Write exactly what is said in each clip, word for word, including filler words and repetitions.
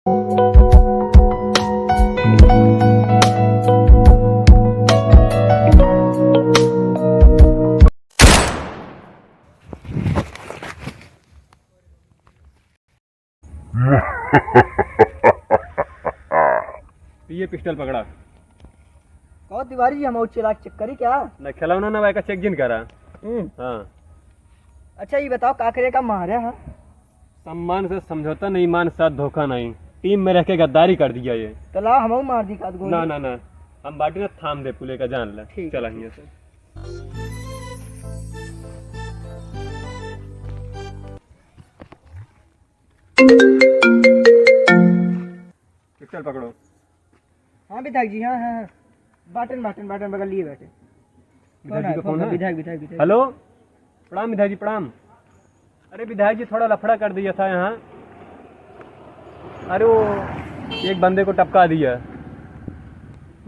ये पिस्टल पकड़ा। कहो तिवारी जी, हम और चला चेक करी क्या? ना, खिलौना ना, वायका चेक जिन करा। हम्म। हाँ। अच्छा, ये बताओ, का करे का मारे है? सम्मान से समझौता नहीं, ईमान साथ धोखा नहीं। टीम में रह के गद्दारी कर दिया ये। तो लाओ, हम मार दी का गोली। ना, ना, ना, हम बाटी ना थाम दे पुले का, जान ले। ठीक। चला हियां से। पिस्टल पकड़ो। हाँ विधायक जी, हाँ, हाँ, हाँ। बाटन, बाटन, बाटन बगल लिए बैठे। विधायक जी का फोन है? विधायक, विधायक, विधायक। हेलो, प्रणाम विधायक जी, प्रणाम। अरे विधायक जी, थोड़ा लफड़ा कर दिया था यहाँ। अरे वो एक बंदे को टपका दिया।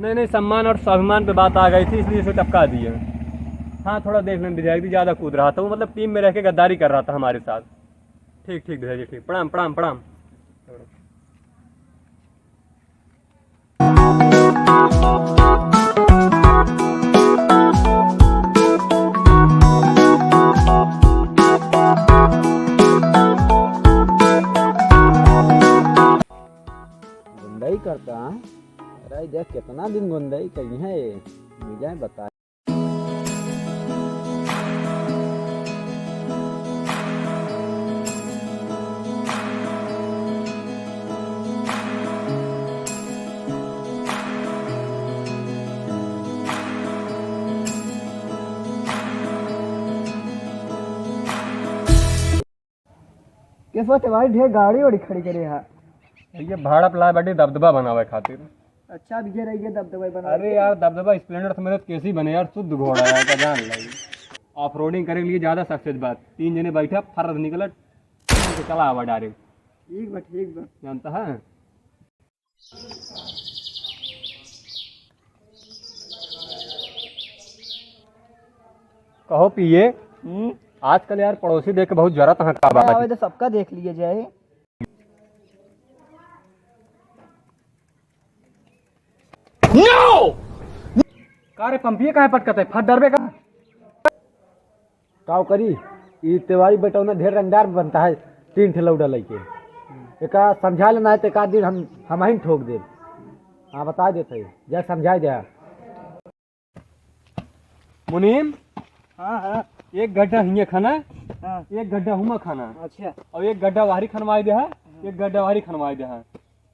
नहीं, नहीं, सम्मान और स्वाभिमान पे बात आ गई थी, इसलिए उसे टपका दिया। हाँ, थोड़ा देख लें विधायक जी, ज़्यादा कूद रहा था वो, मतलब टीम में रह के गद्दारी कर रहा था हमारे साथ। ठीक, ठीक विधायक जी, ठीक। प्रणाम, प्रणाम, प्रणाम। गुंडई करता, अरे देख कितना दिन गुंडई करी है, मिले बता। कैसे तिवारी ढेर गाड़ी वाड़ी खड़ी करे है? ये भाड़ा पे लाए बाटे दबदबा बनावे खातिर। अच्छा, अब ये रही है दबदबा बना अरे के। यार, दबदबा स्प्लेंडर से मेरे कैसी बने यार, शुद्ध घोड़ा है, का जान लाई। ऑफ रोडिंग करे के लिए ज्यादा सक्सेस बात, तीन जने बैठा, फर्र निकलत, चला आवा डायरेक्ट। ठीक बा, ठीक बा। जानता है? कहो पिए, हम्म? आजकल यार पड़ोसी देख के बहुत जरत हाँ का बात? आवे तो सबका देख लिए जाए। No! का रे पंपिए काहे पटकत है? फट डरबे का? काव करी, ई तिवारी बेटौना ढेर रंगदार बनता है, तीन ठे लौड़ा लइके। एका समझा लेना है, तो एक आध दिन हम, हम ही ठोक देब। हाँ, बता देत है, जा समझाई दे। मुनीम, हाँ, हाँ। एक गड्ढा हियाँ खाना, हाँ। एक गड्ढा हुआँ खाना। अच्छा। और एक गड्ढा वाहरी खनवाई दे है, हाँ। एक गड्ढा वाहरी खनवाई दे है।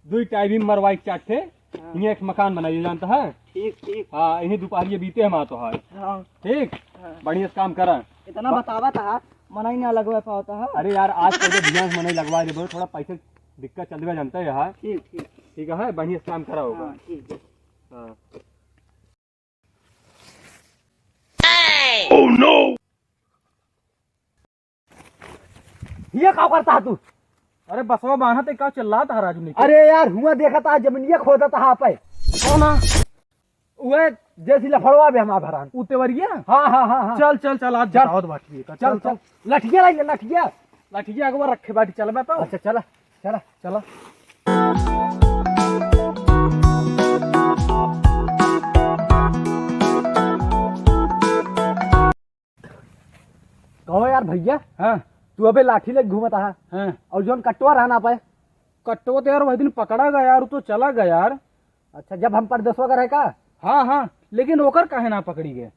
दुई टाई भी मरवाई के चार ठे, हाँ। हियाँ एक मकान बनाई, जानता है? ठीक, ठीक। हाँ, इन्हीं दुपहरिये बीते हम आतो है। हाँ। ठीक? हाँ। बढ़िया से काम करा। इतना ब- बतावा था, मनई ना लगवा पावता है। अरे यार, आज कल के बिना मनई लगवा दे, बोलो, थोड़ा पैसे दिक्कत चल रहा, जानता है यार। ठीक, ठीक। ठीक है, बढ़िया से काम करा होगा। हाँ, ठीक है। हाँ। Oh no! ये का करता है तू? अरे बसवा बान्हा ते का चिल्लात है राजू ने? अरे यार, हुआँ देखत आ, जमीनिया खोदत है आप। कौन है? उहे जैसी लफड़वा भी हमार भरान। उ तेवरिया? हाँ, हाँ, हाँ, हाँ। चल, चल, चल, आज चल। बतावत बाटी का। चल, चल, चल। चल। लठिया लाई, लठिया। लठिया अगवा रखे बाटी, चलबे तो। अच्छा, चला, चला। चला। कहो यार भैया, हाँ। तू अबे लाठी लेके घूमत आहा। हाँ। और जौन कट्टवा रहना पाए। कट्टवा तो यार वही दिन पकड़ा गया यार, वो तो चला गया यार। अच्छा, जब हम परदेसवा का रहे का? हाँ, हाँ, लेकिन ओकर काहे ना पकड़ी गए?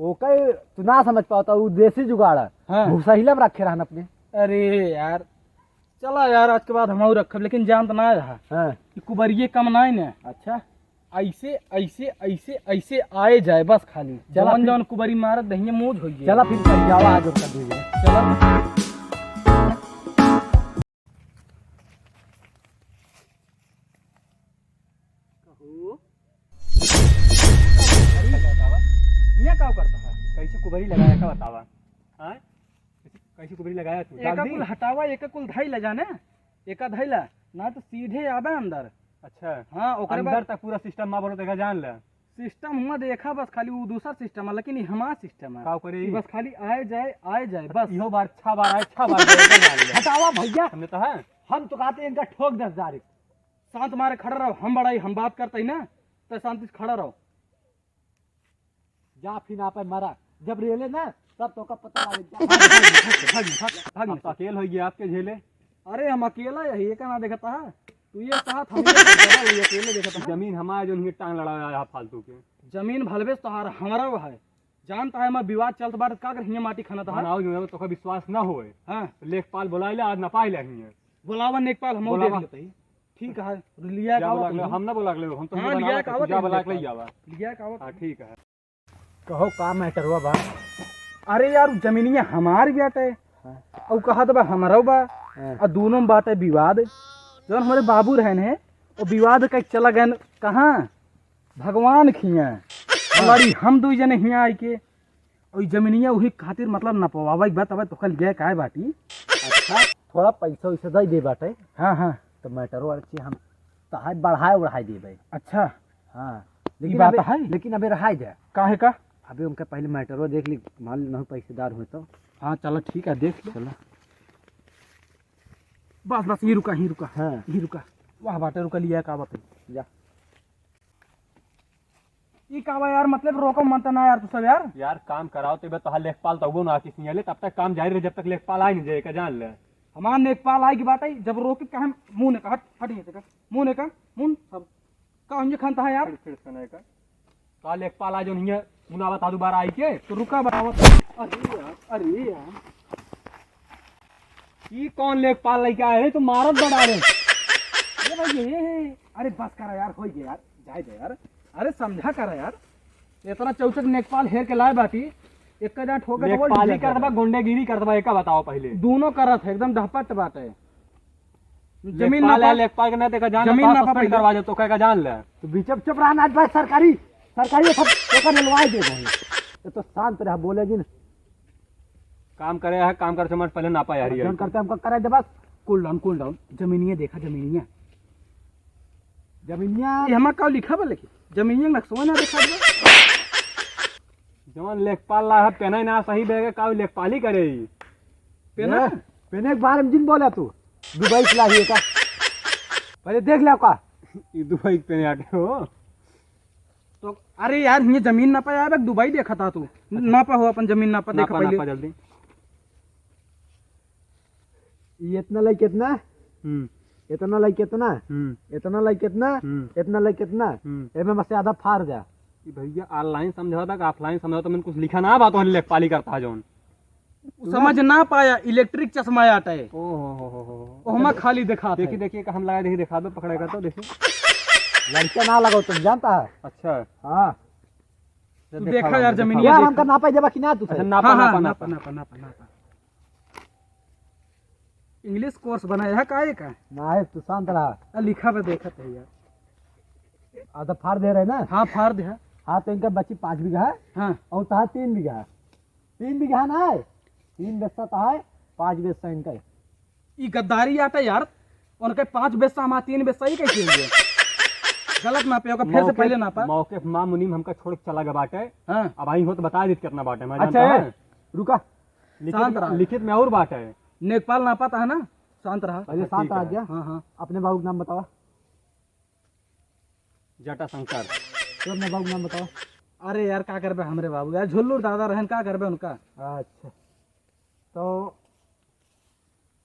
ओकर तू ना समझ पावता, वो देसी जुगाड़ है। हाँ। भूसहिला में रखे रहन अपने। अरे यार, चला यार, आज के बाद हम और रखब, लेकिन जानत ना रहा हाँ। कि कुबरिये कम ना है ना। अच्छा। ऐसे, ऐसे, ऐसे, ऐसे आए जाए बस खाली। चला जौन फिर। जौन कुबरी मारत दहिये मौज होइए। चला फिर कर जावा आज उनका दीजिए। चला। कहो। यहाँ का करता है? कैसे कुबरी लगाया का बतावा? हाँ? कैसे, कैसे कुबरी लगाया तू? एका डाल दी? कुल हटावा, एका कुल धइला जाने, एका धइला, ना तो सीधे आबे अंदर। अच्छा। हाँ, ओकरे अंदर बाद तक पूरा सिस्टम मा बोलो, देखा जान ले। सिस्टम हुआ देखा बस खाली वो दूसरा सिस्टम है, लेकिन ये हमारा सिस्टम है। का करे? ये बस खाली आए जाए, आए जाए, बस। इहो बार, छह बार आए, छह बार जाए, देखा जान ले। हटावा भैया। हमने तो है। हम तो कहते हैं इनका ठोक दस हजार। शांत मारे खड़ा रहो, हम बड़ाई, हम बात करते ही ना, तो शांति से खड़ा रहो। जा फिर ना पे मरा, जब रेले ना तब तोका पता लागे। जा। भाग, भाग, भाग, भाग, अब तो भाग। अकेल हो गया आपके झेले। अरे हम अकेला यही, ये का ना देखता है? तू ये साथ हम ये अकेले देखता है। जमीन हमारे जो नहीं टांग लड़ा रहा है फालतू के। जमीन भलबे से तोहार, हमारा वो है। जानता है मैं विवाद चलत बाटे, का कर हियां माटी खाना था? बनाओ जो है, तोका विश्वास ना होए। हाँ। तो लेखपाल बुलाए ले, आज नपाए ले हियां। बुलावा लेखपाल, हम देख बुलावा। लेते ही। ठीक है, लिया जा का बुला आवत ले, हूँ। हम ना बुला ले, हम तो हाँ, नहीं लिया बनावा का था, आवत तू जा है बुला के ले लेखपाल। जावा। लिया का आवत हाँ, है। ठीक है। कहो का मैटर हुआ बा? अरे यार, उ जमीनिया हमार बाटे। हाँ। और कहा तो बा हमरो बा। हाँ। और दोनों में बाटे विवाद। जौन हमारे बाबू रहन है, वो विवाद का चला गए कहाँ? भगवान खिया। हाँ। लड़ी हम दो जने हियाँ आई के। और जमीनिया वही खातिर मतलब नपवावे के बा, तबे तोका लिया काय बाटी। अच्छा, थोड़ा पैसा वैसा दे दे बाटे। हाँ, हाँ। तो मैटरो और चीज हम तहार बढ़ाए उड़ाए देबे। अच्छा। हाँ। ई लेकिन बात अबे, है? लेकिन अबे रहाए दे। काहे का? अबे उनका पहले मैटरो देख ली, मान लो नहीं पैसेदार हुए तो। हाँ, चलो ठीक है, देख ले। चलो। बस, बस, ही रुका, ही रुका। हाँ। ही रुका। वाह बाटे, रुका, लिया का बात है। जा। ई का बा यार, मतलब रोको मन त ना यार, तू सब यार। यार काम कराओ, तेबे तोहार लेखपाल तबो ना किसी ले, तब तक काम जारी रहे, जब तक लेखपाल आए नहीं जाए, का जान ले। हमार लेखपाल आए की बात है, जब रोके कहे मुंह ने कहा, हट, हट ये से कर, मुंह ने कहा, मुंह सब। का उंजे खान तहा यार? फिर, फिर से नहीं कर। का लेखपाल आ जो नहीं है, मुनावा था दोबारा आई के? तो रुका बतावत। अरे यार, अरे यार। ई कौन लेखपाल लेके आए हैं? तो मारत बड़ा रे। अरे भाई, ये, ये, ये। अरे बस करा यार, हो गया यार, जाए दे यार। अरे समझा करा यार। इतना चौचक लेखपाल हेर के लाए बाटी, एक का जा ठोके तो बोल लेखपाली दिया करत बा, जाए। गुंडेगिरी करत बा, एका बताओ पहले। दोनों करत है, एकदम डहपट बात है। जमीन लेखपाल ना है, पा-, लेखपाल के ना देखा, जान जमीन ना ना पा suspend पहिले। करवा दे, तो कहेगा जान ले। तो बीच में चुप रहना, आज भाई सरकारी, सरकारी ये सब ओकर निलवाए दे भाई। ये तो शांत रह, बोले जिन। काम करे है, काम करे से मत पहले नापा यार, ये जौन तो। करते हमको करे दे बस। Cool down, cool down। जमीनिया देखा, जमीनिया। जमीनिया। ये हमार का लिखा बा लेकिन? जमीनिया नक्शा ना देखा बा। जवन लेखपाल ला है, पेना ही ना सही बेगे, का लेखपाली करे ही? पेना? ए, पेने के बारे में जिन बोला तू, दुबई से लाही है का? पहले देख ले का। ई दुबई के पेने आटे हो। तो अरे यार, ये जमीन ना पाया, अब दुबई देखा था तू। अच्छा। ना पा हो अपन जमीन ना पा, देखा नापा, पहले। नापा जल्दी। ये इतना लाई कितना? हम्म। इतना लाई कितना? हम्म। इतना लाई कितना? हम्म। इतना लाई कितना? हम्म। एमे में से आधा फाड़ जा। ई भैया online समझावा था कि offline समझावा था, मैंने कुछ लिखा ना बा, तो लेखपाली करता है जौन। समझ ना पाया, electric चश्मा आटा है। ओ हो हो हो हो। ओ हमा खाली दिखात देखी, है। देखी, एक हम लगा, देखी, दिखा दो, पकड़े का तो देखी। लड़का ना लगाओ तुम, जानता है? अच्छा। हाँ। तू देखा देखा यार, जमीन दिखा। यार, देखा। हमका नापा देबा कि ना तू अच्छा, सही? नापा, हाँ, हाँ, नापा, नापा, नापा। नापा, नापा, नापा। English course बनाया है काहे का? ना है, तू शांत रहा। आ, लिखा पे देखत है यार। आ, तो फाड़ दे रहे ना? हाँ, फाड़ दे है। हाँ, तो इनका बची पाँच बीघा है। हाँ। और तहा तीन बीघा है। तीन बीघा ना है, तीन बिस्सा तो है, पाँच बिस्सा इनका है। ई गद्दारी आटा यार, उनके पाँच बिस्सा, हमार तीन बिस्सा, ई कैसे हो गया? गलत नापे होगा, फिर से मौके, पहले नापा। मौके पे माँ मुनीम हमका छोड़ के चला गया बाटे। हाँ। अब आई हो तो बता दीत कितना बाटे, मैं अच्छा जानता है। है। रुका। लिखित शांत में, रहा। लिखित में और बाटे। लेखपाल नापा था ना, शांत रहा। अरे अच्छा, शांत ठीक रहा है। क्या? हाँ, हाँ। अपने बाबू का नाम बतावा। जटाशंकर। तो अपने बाबू का नाम बतावा। अरे यार, का करबे हमरे बाबू यार, झुल्लूर दादा रहन, का करबे उनका। अच्छा, तो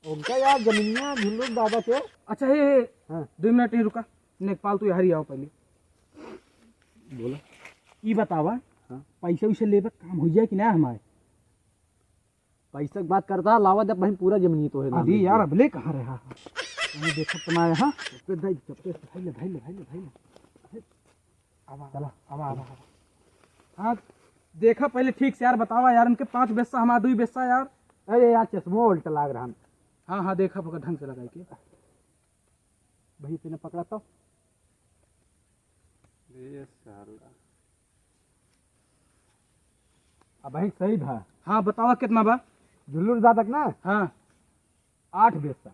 उनका यार जमीनिया झुल्लूर दादा के। अच्छा, हे, हे, हाँ। दो मिनट ही रुका, लेखपाल तू यहाँ ही आओ पहले। बोला। ई बतावा, हाँ। पैसा वैसा लेबे काम हो जाए कि ना हमारे? पैसा की बात करता, लावा जब वहीं पूरा जमीन तो है ना अरे यार, अबले कहाँ रहा? वहीं देखत तो ना है, हाँ? पे धई, चप्पे से धई ले, धई ले, धई ले, धई ले। आवा, चला। आवा, आवा, आवा। हाँ, देखा पहले ठीक से यार, बतावा यार, इनके पाँच बेस्सा, हमारा दुई बेस्सा यार। अरे यार, चश्मो उल्टा लाग रहा। हाँ, हाँ, देखा पकड़ ढंग से लगाई के। भाई, तूने पकड़ा तो? ए साला। अब भाई सही था। हाँ, बतावा कितना बा? झुल्लूर दादा के ना? हाँ। आठ बेस्सा।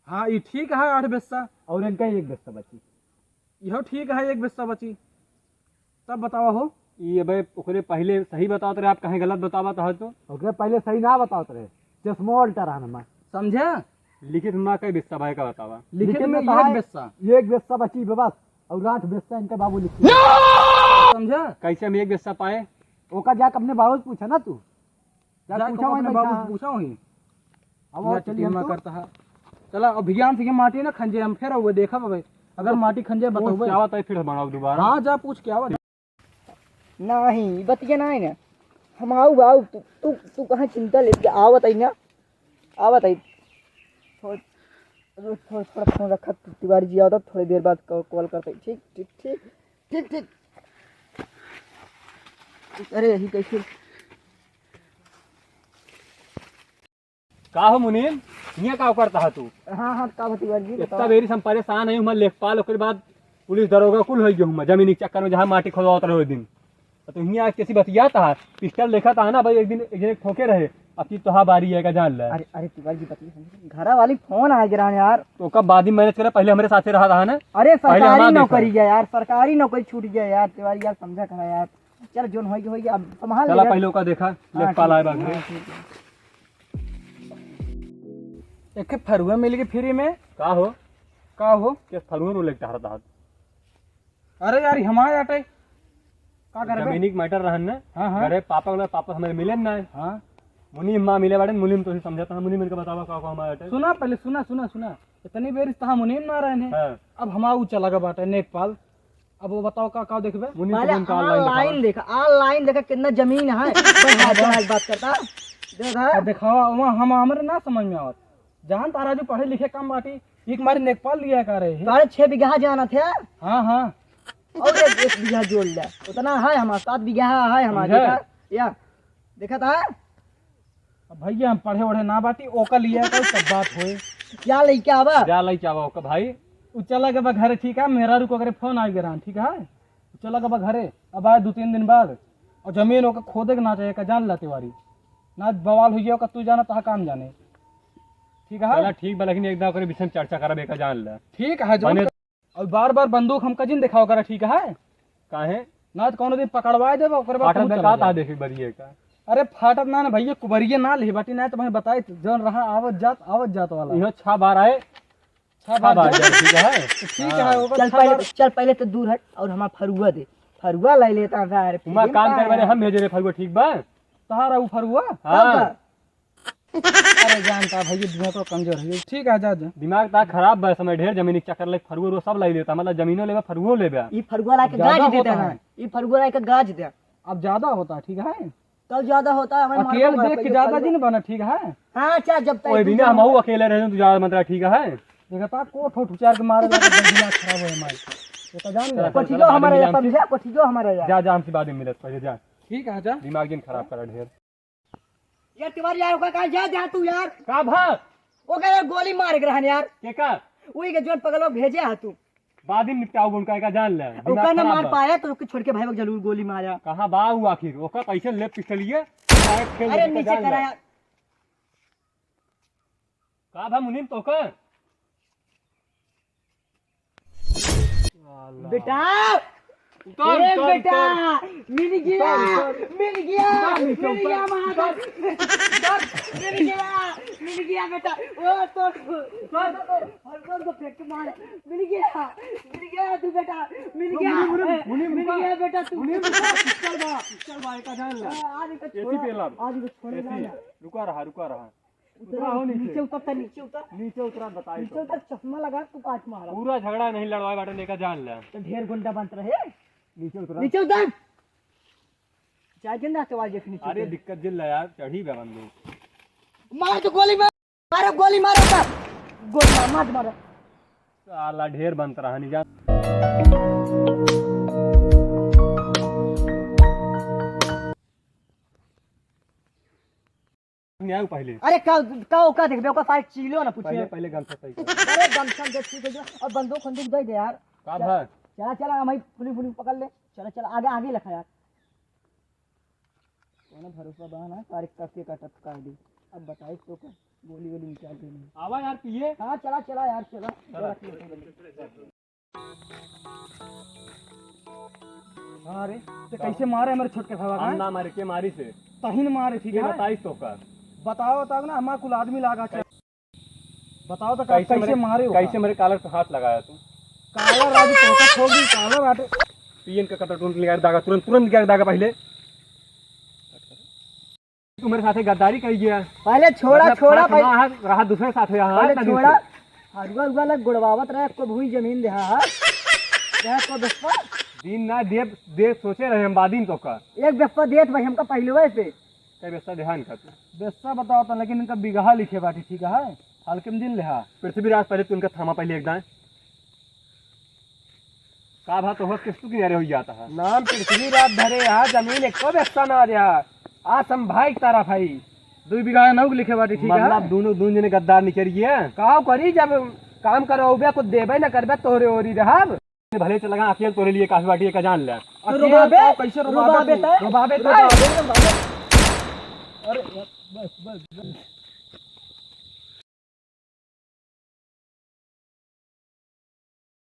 हाँ, ई ठीक है, आठ बेस्सा। और इनका एक बेस्सा बची। इहो ठीक है, एक बेस्सा बची। तब बतावा हो। ई अबे ओकरे पहले सही बतावत रहे, आप कहें गलत बतावत हो तो? ओकरे पहले सही ना बतावत रहे, चश्मो उल्टा रहा ना। समझे? लिखित मा कई बिस्सा भाई का बतावा। लिखित लिखित में में तो एक है, बिस्सा। एक बिस्सा बची बे बस, और आठ बिस्सा इनके बाबू लिखित। समझा? कैसे हम एक बिस्सा पाए? ओका जाके अपने बाबू से पूछा ना तू। जा जाके पूछा वहीं अपने बैठा बाबू से है। पूछा वहीं। अब और चलिए हम तो। करता है। चला, अब भियान से ये माटी ना खंजे, हम फिर वो देखा भाई। अगर माटी खंजे वो बताओ भाई। क्या बात है, फिर बनाओ दोबारा। हाँ, जा पूछ क्या बात। नाही, ई बतिया नाही ना। हम आऊ, आऊ, तू, तू, तू कहाँ चिंता लेके आवत आई ना? आवत आई। थोड़-, थोड़-, थोड़ा फोन रखा, तिवारी जी आवत, थोड़ी देर बाद कॉ-, कॉल करते। ठीक, ठीक, ठीक, ठीक, ठीक। अरे, यही कैसे? का हो मुनीम, हियाँ का करता है तू? हाँ, हाँ, का बा तिवारी जी, इतना बताओ। बेरी से हम परेशान है, हमारे लेखपाल, ओकरे बाद पुलिस दरोगा कुल हो गयो हूँ, जमीन के चक्कर में जहाँ माटी खोदवावत रहे दिन। तो हियाँ आज कैसी बतियाता है, पिस्टल देखा था ना भाई, एक दिन एक जने ठोके रहे, अब की तोहा बारी है का जान ले। अरे, अरे तिवारी जी, बतिया समझे, घरा वाली फोन आ गिरा यार। तो कब बाद में मैनेज करे, पहले हमारे साथे रहा था ना। अरे पहले सरकारी हमारा देखा। नौकरी है यार, सरकारी नौकरी छूट गया यार तिवारी यार, समझा करा यार। चल जोन होई के होई, अब संभाल चला ले यार। पहले ओका देखा, हाँ, लेखपाल आए ठीक बा है, घरे। हाँ, ठीक है। एक फरुआ मिल गई फ्री में। का हो? का हो? के फरुआ रो लेके टहरत हाथ? अरे यार, ई हमारे आटे। का करबे? जमीनी के मैटर रहन ना। हाँ, हाँ। अरे पापा वाला पापा हमारे मिले ना। हाँ। मुनीम माँ मिले बाड़े, मुनीम तो ही समझाता है, मुनीम इनका बतावा का, का हमारे आटे। सुना पहले, सुना, सुना, सुना। इतनी बेर तहा मुनीम ना रहने। हाँ। अब हमारा ऊ चला गया बाटे, नेकपाल। अब वो बताओ का, का देखबे? मुनीम पहले तुम का online दिखावा। Online देखा, online देखा कितना जमीन है। बस हाँ, हाँ। बात करता। देखा। अब दिखावा, वहाँ हम, हमरे ना समझ में आवत। जान तारा जो पढ़े लिखे कम बाटी, एक मारी नेकपाल लिया का रहे। साढ़े छह बीघा जाना थे। हाँ, हाँ। और एक, एक बीघा जोड़ ले, उतना है हमारा, सात बीघा है हमारा। समझे? देखा, या, देखा था? अब भैया हम पढ़े वढ़े ना बाटी, ओका लिया का सब बात होए। क्या लइके आवा? जा लइके आवा ओका भाई। उ चला गवा घरे, ठीक है, मेहरारू को अगर फोन आ गया, ठीक है, उ चला गवा घरे, अब आए दो तीन दिन बाद, और जमीन ओका खोदे के ना चाहिए, का जान ला तिवारी, ना बवाल हुई है, ओका तू जाना, तहा काम जाने, ठीक है? चला ठीक बा, लेकिन एक दाव ओकरे विषय में चर्चा करब, एका जान ला। ठीक है, जौन बने और बार-बार बंदूक हमका जिन दिखावा करा, ठीक है? काहे? ना तो कौनो दिन पकड़वाए देबो, ओकरे बाद फाटत तू में चला का जा। था देखे बरिए का? अरे फाटत ना, ना भैया, कुबरिए ना ले बाटी, ना तो मैं बताई, जौन रहा आवत जात, आवत जात वाला। इहो छह बार आए, छह छह बार बार दे। जाए, ठीक है? तो ठीक है, हाँ। ओकर चल छह पहले, बार। चल पहले तो दूर हट और हमार फरुआ दे, फरुआ ले लेता है सारे, उमा फिर काम का करे बने है? हम भेजे रहे फरुआ, ठीक बा? तहारा उ फरुआ? हाँ। कब? अरे जानता भैया, दिमाग तो कमजोर है। ठीक है, जा, जा। दिमाग ता खराब बा, समय ढेर जमीन के चक्कर ले, फरुओ रो सब लाई लेता, मतलब जमीनो लेबा, फरुओ लेबा। ई फरुआ ला के ज्यादा गाज होता देता है। है, ई फरुआ ला के गाज दे। अब ज्यादा होता, ठीक है? तब ज्यादा होता है, हमारे अकेले मालूम है, देख के पहले ज्यादा फरुआ दिन बना, ठीक है? हाँ, अच्छा, जब तक ओए बिना दूसरा हम होता। अकेले रहे तो ज्यादा मतलब, ठीक है? देखा ता कोठ उठ उचार के मारे लगा, दिमाग खराब होए मार। ये तो जान ले। चला, चला, कोठियो चला, हमारा बाद में या मिलम। समझा, कोठियो हमारा या। जा, जा, हमसे बाद में मिलत पहले, जा। ठीक है, जा। दिमाग जिन खराब करा ढेर। यार तिवारी यार, ओका कहाँ जा, जा तू यार। का भा? ओका यार गोली मार के रहन यार। के का? वही के जोन पगलो भेजे है तू। बाद में निपटाओ उनका, का जान ले। दिमाग ओका ना खराब मार बा। पाया तो ओके छोड़ के भाई जरूर गोली मारा। कहाँ बा वो आखिर? ओका कैसे ले पिस्टलिए? डायरेक्ट खेल अरे देते, नीचे जान करा ले। यार। का भा मुनीम तो का? बेटा, उतर, ए उतर, बेटा, उतर। मिल गया, उतर, उतर। मिल गया, उतर, नीचे मिल उतर, गया, महाराज। उतर। मिल गया, मिल गया बेटा। ओ, तो, तो, तो, तो, हल्का को फेंक के मार। मिल गया, मिल गया तू बेटा, मिल गया। मुनीम, मुनीम, ए, मुनीम, मिल रुका। गया बेटा तू। मुनीम, रुका, पिस्टल बा, पिस्टल बा, एका जान ले। आ, आज इनको एसी छोड़ा, पे ला। आज इनको छोड़ेगा एसी, ना। रुका रहा, रुका रहा। उतरा, उतरा हो नीचे। नीचे उतर, नीचे उतर। नीचे उतरा, बताई नीचे तो। उतर, चश्मा लगा, तू काट मारा। पूरा झगड़ा नहीं लड़वाए बाटे, लेकर जान ले। तो ढेर गुंडा बनत रहे। नीचे उतरा। नीचे उतर। जाए के ना तो आज नीचे अरे उतर। दिक्कत दिल है यार, चढ़ी बे बंदूक। मार तो गोली मार, मारो गोली मारो का। गोली मार, मत मारो। साला ढेर बनत रहा, नहीं जान। नहीं आऊ पहले। अरे का, का, का देखबे, ओका सारे चीलो ना पूछे। पहले, पहले गमछा सही कर। अरे गमछा दे, ठीक है जो, अब बंदूक, बंदूक दे दे यार। का चल, भा? चला, चला, हम ही पुलिस, पुलिस पकड़ ले। चला, चला, आगे, आगे लखा यार। कौन भरोसा बा ना, तारीख का के काटत का दी। अब बताई तो का, गोली, गोली निकाल के नहीं। आवा यार, पिए। हाँ, चला, चला यार, चला। चला। हाँ रे, ते कैसे मारे हमारे छोटके भवा हम का? ना मारे, के मारी से? तहिन मारे, ठीक ये है? बताई तो का? बताओ तब ना, हमार कुल आदमी लागा। चल। बताओ तो का, कैसे कैसे मेरे, मारे हो? कैसे मेरे कॉलर पे हाथ लगाया तू? कॉलर आज तोका ठोक दी, कॉलर आटे। पीएन का कटर तुरंत निकाल दागा, तुरंत, तुरंत निकाल दागा पहले। तू मेरे साथे गद्दारी करी गया। पहले छोड़ा, मतलब छोड़ा, साथ पहले ना, रहा दूसरे साथ हो यहाँ, पहले ना छोड़ा। दूसरे। हरुआ, हरुआ लग गुड़वावत रहे, को भूई जमीन देहा, हाँ? देहा को बेस्सा? दिन ना दे, दे सोचे रहे हम बादिन तो का। एक बेस्सा देत भाई हमका पहले से। कई बेस्सा देहा इनका तू? बेस्सा बताओ तो, लेकिन इनका बिगहा लिखे बाटी, ठीक है? हल्के में दिन लेहा। पृथ्वीराज पहले तू इनका थामा पहले एक दाएं। का भा तो होश किस्तु किनारे हो जाता है? नाम पृथ्वीराज धरे हा, जमीन एको बेस्सा ना दे हा। आज हम भाई की तरफ है। दुई बीघा नौ के लिखे बाटी, ठीक है? मतलब दोनों, दोनों जने गद्दार निकल गए। का करी जब काम करवाबे, कुछ देबे ना करबे, तोहरे ओरी रहब। भले चला गा, अकेल तोरे लिए काफी बाटी, एक जान ले। तो अकेल रुबाबे? तो कैसे रुबाबे रुबाबे तू? तो? रुबाबे तो रुबाबे, रुबाबे। अरे बस, बस, बस।